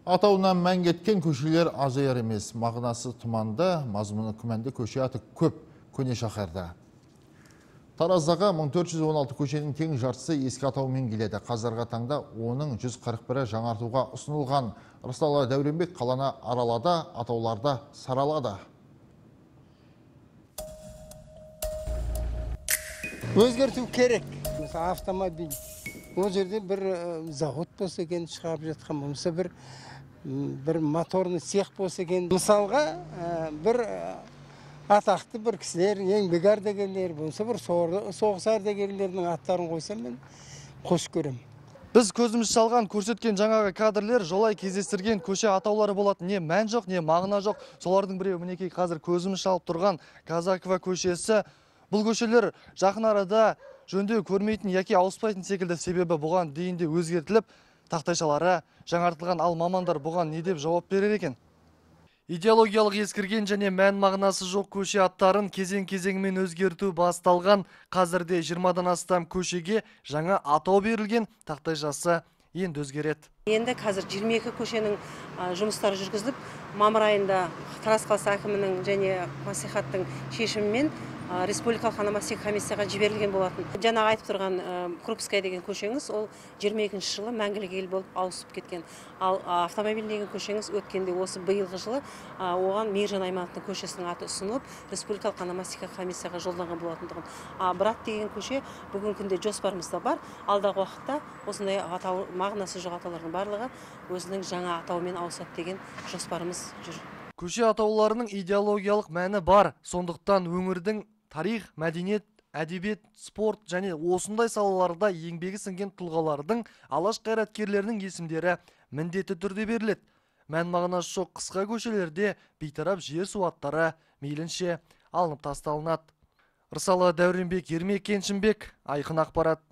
Атауынан мән кеткен көшелер азаяр емес. Мағынасы тұманды, мазмұны күмәнді көше аты көп көне шаһарда. Тараздағы 1416 көшенің тең жартысы ескі атаумен келеді. Қазіргі таңда оның 141-і жаңартуға ұсынылған. Рысалы Дәуренбек қаланы аралады, атауларды саралады. Өзгерту керек. Мысалы, автомобиль. Ол жерде бір завод болса екен шығарып жатқан, болмаса бір моторный цех болса екен. Мысалға, бір атақты бір кісілер, еңбек ардагерлер, болмаса бір соғыс ардагерлерінің аттарын қойсам, мен қош көремін. Біз көзіміз шалған, көрсеткен жаңағы кадрлер жолай кездестірген көше атаулары болатын. Не мән жоқ, не мағына жоқ. Солардың біреуі мінекей қазір көзіміз шалып тұрған Казакова көшесі. Бұл көшелер жақын арада жөндеу көрмейтін яки ауыспайтын секілді, себебі бұған дейін де өзгертіліп, тақтайшалары жаңартылған. Ал мамандар бұған не деп жауап берер екен? Идеологиялық ескірген және мән мағынасы жоқ көше аттарын кезең-кезеңмен өзгерту басталған. Қазірде 20-дан астам көшеге жаңа атау берілген, тақтайшасы енді өзгереді. Енді қазір 22 көшенің жұмыстары жүргізіліп, мамыр айында Тараз қаласы әкімінің және мәслихаттың шешімімен республикалық ономастика комиссияға жіберілген болатын. Жаңағы айтып тұрған Крупская деген көшеңіз, ол 22 жылы мәңгілік ел болып ауысып кеткен. Ал автомобиль деген көшеңіз өткенде осы биылғы жылы оған Мейіржан Аймановтың көшесінің аты ұсынылып, республикалық ономастика комиссияға жолданған болатындығын. Брат деген көше бүгінгі күнде жоспарымызда бар. Алдағы уақытта осындай атау, мағынасы жоқ атаулардың барлығы өзінің жаңа атауымен ауысады деген жоспарымыз жүр. Көше атауларының идеологиялық мәні бар. Сондықтан өңірдің тарих, мәдениет, әдебиет, спорт және осындай салаларда еңбегі сіңген тұлғалардың, алаш қайраткерлерінің есімдері міндетті түрде беріледі. Мән мағынасы жоқ қысқа көшелерде бейтарап жер су аттары мейлінше алынып тасталынады. Рысалы Дәуренбек, Ермек Кеншінбек, Айқын ақпарат.